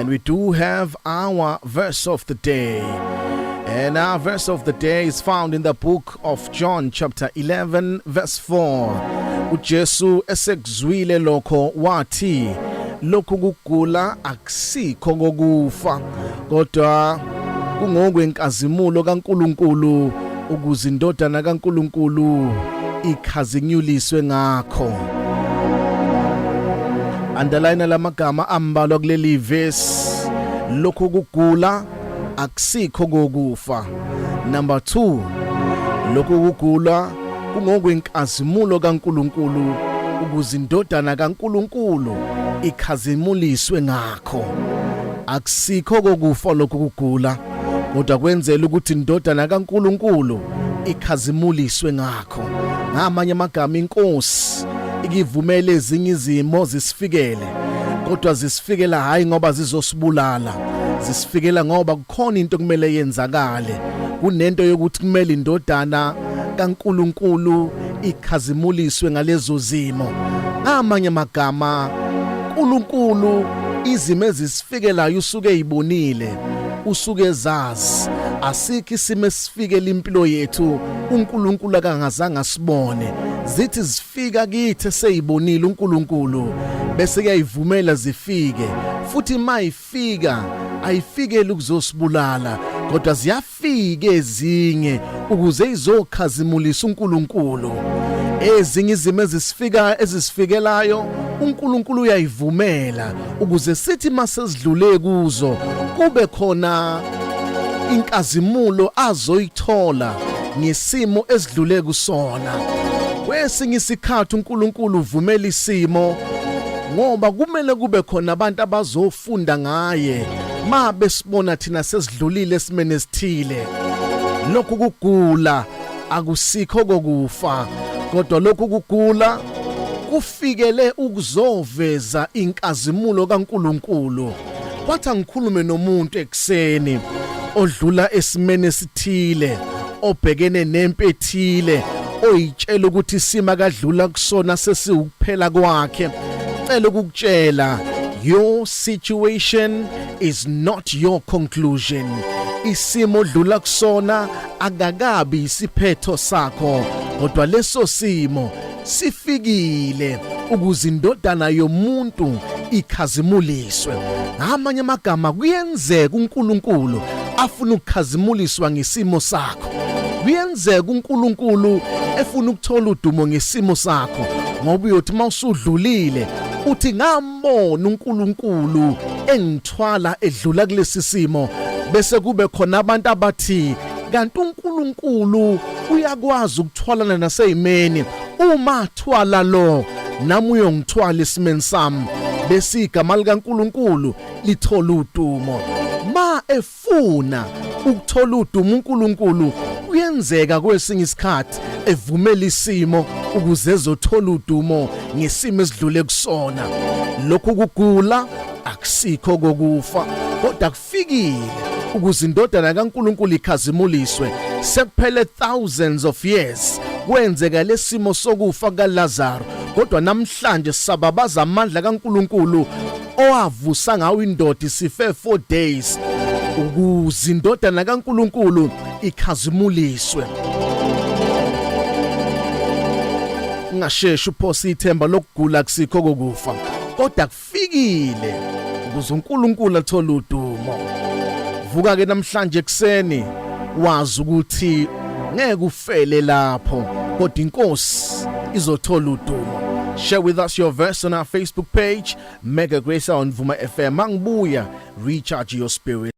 And we do have our verse of the day. And our verse of the day is found in the book of John, chapter 11, verse 4. UJesu esekuzwile lokho wathi, lokhu kugula akusikho kokufa, kodwa kungokwenkazimulo kaNkuluNkulu ukuze indodana kaNkuluNkulu ikhazinyuliswe ngakho. Underline lamagama ambalwa kuleli verse: lokhu kugula akusikho kokufa. Number 2, lokhu kugula kungokwenkazimulo kaNkuluNkulu ukuze indodana kaNkuluNkulu ikhazimuliswe ngakho. Akusikho kokufa lokhu kugula, kodwa kwenzela ukuthi indodana kaNkuluNkulu ikhazimuliswe ngakho. Ngamanye amagama, inkosi ikivumele ezinye izimo zisifikele, kodwa zisifikela hayi ngoba zizosibulala, zisifikela ngoba kukhona into kumele yenzakale. Kunento yokuthi kumele indodana kaNkuluNkulu ikhazimuliswe ngalezo zimo. Ngamanye amagama, uNkulunkulu izimo ezisifikelayo usuke eyibonile, usuke ezazi. Asikho isimo esifikela impilo yethu uNkulunkulu akangazange asibone. Zithi zifika kithi eseyibonile uNkulunkulu, bese kuyayivumela zifike. Futhi mayifika ayifikeli ukuzosibulala, kodwa ziyafika ezinye ukuze izokhazimulisa uNkulunkulu. Ezinye izimo ezisifika ezisifikelayo uNkulunkulu uyayivumela ukuze sithi masesidlule kuzo kube khona inkazimulo azoyithola ngesimo esidlule kusona. Kwesinye isikhathi uNkulunkulu uvumela isimo ngoba kumele kube khona abantu abazofunda ngaye ma besibona thina sesidlulile esimene esithile. Lokhu kugula akusikho kokufa, kodwa lokhu kugula kufikele ukuzoveza inkazimulo kaNkuluNkulu. Kwathi angikhulume nomuntu ekuseni odlula esimene esithile, obhekene nempi ethile, oyitshela ukuthi isimo akadlula kusona sesiwukuphela kwakhe. Cela ukukutshela, your situation is not your conclusion. Isimo odlula kusona akakabi isiphetho sakho, kodwa leso simo sifikile ukuze indodana yomuntu ikhazimuliswe. Ngamanye amagama, kuyenzeka uNkulunkulu afuna ukukhazimuliswa ngesimo sakho. Kuyenzeka uNkulunkulu efuna ukuthola udumo ngesimo sakho, ngoba uyothi mawusudlulile uthi, ngambona uNkulunkulu engithwala edlula kulesi simo, bese kube khona abantu abathi, kanti uNkulunkulu uyakwazi ukuthwalana naseyimeni. Uma thwala lo, nami uyongithwala esimeni sami, bese igama likaNkulunkulu lithola udumo. Ma efuna ukuthola udumo uNkulunkulu, kuyenzeka kwesinye isikhathi evumela isimo ukuze ezothola udumo ngesimo esidlule kusona. Lokhu kugula akusikho kokufa, kodwa kufikile ukuze indodana kaNkulunkulu ikhazimuliswe. Sekuphele thousands of years kwenzeka lesimo sokufa kaLazaro, kodwa namhlanje sababaza amandla kaNkulunkulu owavusa ngawo indoda isife 4 days, ukuze indodana kaNkulunkulu ikhazimuliswe. Ungasheshi uphose ithemba. Lokugula kusikho kokufa, kodwa kufikile ukuze uNkulunkulu athole udumo. Vuka ke namhlanje ekseni wazi ukuthi ngeke ufele lapho, kodwa inkosi izothola udumo. Share with us your verse on our Facebook page, Mega Grace on Vuma FM. Mangibuya, recharge your spirit.